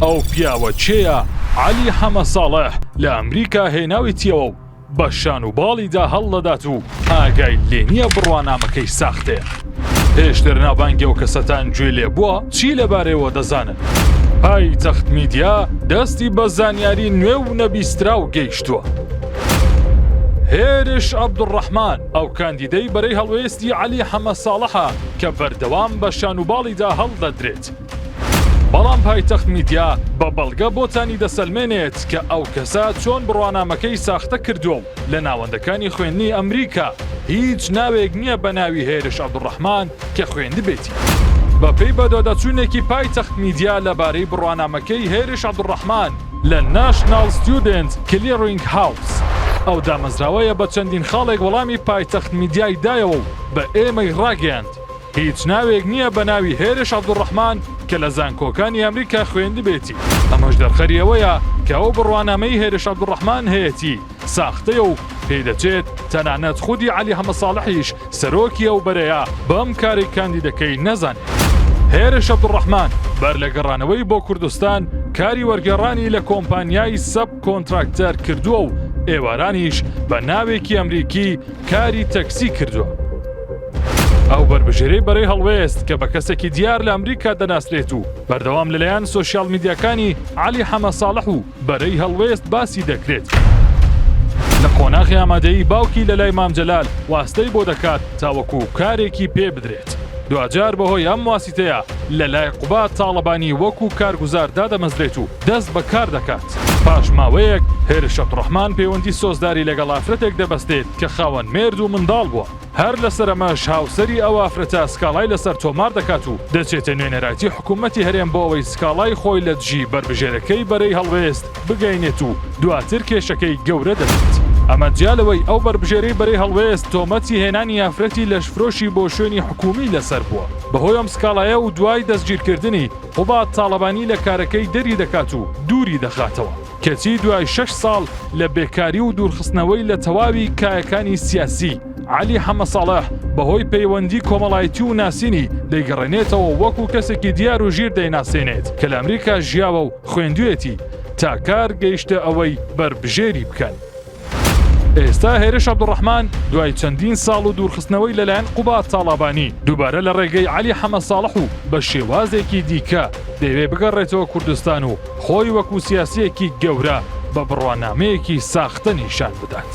ئەو پیاوە کێیە عەلی حەمە ساڵح لە ئەمریکا هێناویتیەوە و بە شان و باڵیدا هەڵدەدات و ئاگای لێ نییە بڕوانامەکەی ساختەیە. پێشتر ناوبانگی ئەو کەسەتان گوێ لێ بووە؟ چی لەبارەیەوە دەزانن؟ پایتەخت میدیا دەستی بە زانیاری نوێ و نەبیستراو گەیشتووە. هێرش عەبدولڕەحمان، ئەو کاندیدەی بەرەی هەڵوێستی عەلی حەمە ساڵحە کە بەردەوام بە شان و باڵیدا هەڵدەدرێت. بەڵام پایتەخت میدیا بە بەڵگە بۆتانی دەسەلمێنێت کە ئەو کەسە چۆن بڕوانامەکەی ساختە کردووە و لە ناوەندەکانی خوێندنی ئەمریکا هیچ ناوێک نییە بە ناوی هێرش عەبدولڕەحمان کە خوێندبێتی. بەپێی بەدواداچوونێکی پایتەخت میدیا لەبارەی بڕوانامەکەی هێرش عەبدولڕەحمان لە National Student Clearing House، ئەو دامەزراوەیە بە چەندین خاڵێک وەڵامی پایتەخت میدیای دایەوە و بە ئێمەی ڕاگەیاند، هیچ ناوێک نییە بە ناوی هێرش عەبدولڕەحمان کە لە زانکۆکانی ئەمریکا خوێندبێتی، ئەمەش دەرخەری ئەوەیە کە ئەو بڕوانامەی هێرش عەبدولڕەحمان هەیەتی ساختەیە و پێدەچێت تەنانەت خودی عەلی حەمەساڵحیش سەرۆکی ئەو بەرەیە بەم کارەی کاندیدەکەی نەزانێت. هێرش عەبدولڕەحمان بەر لە گەڕانەوەی بۆ کوردستان کاری وەرگێڕانی لە کۆمپانیای subcontractor کردووە و ئێوارانیش بە ناوێکی ئەمریکی کاری تەکسی کردووە. ئەو بەربژێرەی بەرەی هەڵوێست کە بە کەسێکی دیار لە ئەمریکا دەناسرێت و بەردەوام لەلایەن سۆشیال میدیاکانی عەلی حەمە ساڵح و بەرەی هەڵوێست باسی دەکرێت. لە قۆناغی ئامادەیی باوکی لەلای مام جەلال واستەی بۆ دەکات تاوەکو کارێکی پێ بدرێت. دواجار بەهۆی ئەم واسیتەیە لەلای قوباد تاڵەبانی وەکو کارگوزار دادەمەزرێت و دەست بە کار دەکات. پاش ماوەیەک هێرش عەبدولڕەحمان پەیوەندی سۆزداری لەگەڵ ئافرەتێک دەبەستێت کە خاوەن مێرد و منداڵ بووە. هەر لەسەر ئەمەش هاوسەری ئەو ئافرەتە سکاڵای لەسەر تۆمار دەکات و دەچێتە نوێنەرایەتی حکوومەتی هەرێم بۆ ئەوەی سکاڵای خۆی لە دژی بەربژێرەکەی بەرەی هەڵوێست بگەینێت و دواتر کێشەکەی گەورە دەبێت. ئەمە جیا لەوەی ئەو بەربژێرەی بەرەی هەڵوێست تۆمەتی هێنانی ئافرەتی لەشفرۆشی بۆ شوێنی حکوومی لەسەر بووە. بەهۆی ئەم سکاڵایە و دوای دەستگیرکردنی، قوباد تاڵەبانی لە کارەکەی دەری دەکات و دووری دەخاتەوە. کەچی دوای شەش ساڵ لە بێکاری و دوورخستنەوەی لە تەواوی کایەکانی سیاسی، عەلی حەمەساڵح بەهۆی پەیوەندی کۆمەڵایەتی و ناسینی دەیگەڕێنێتەوە وەکو کەسێکی دیار و ژیر دەیناسێنێت کە لە ئەمریکا ژیاوە و خوێندویەتی تا کار گەیشتە ئەوەی بەربژێری بکەن. ئێستا هێرش عەبدولڕەحمان دوای چەندین ساڵ و دوورخستنەوەی لەلایەن قوباد تاڵابانی دووبارە لە ڕێگەی عەلی حەمەساڵح و بە شێوازێکی دیکە دەیەوێ بگەڕێتەوە کوردستان و خۆی وەکو سیاسییەکی گەورە بە بڕوانامەیەکی ساختە نیشان بدات.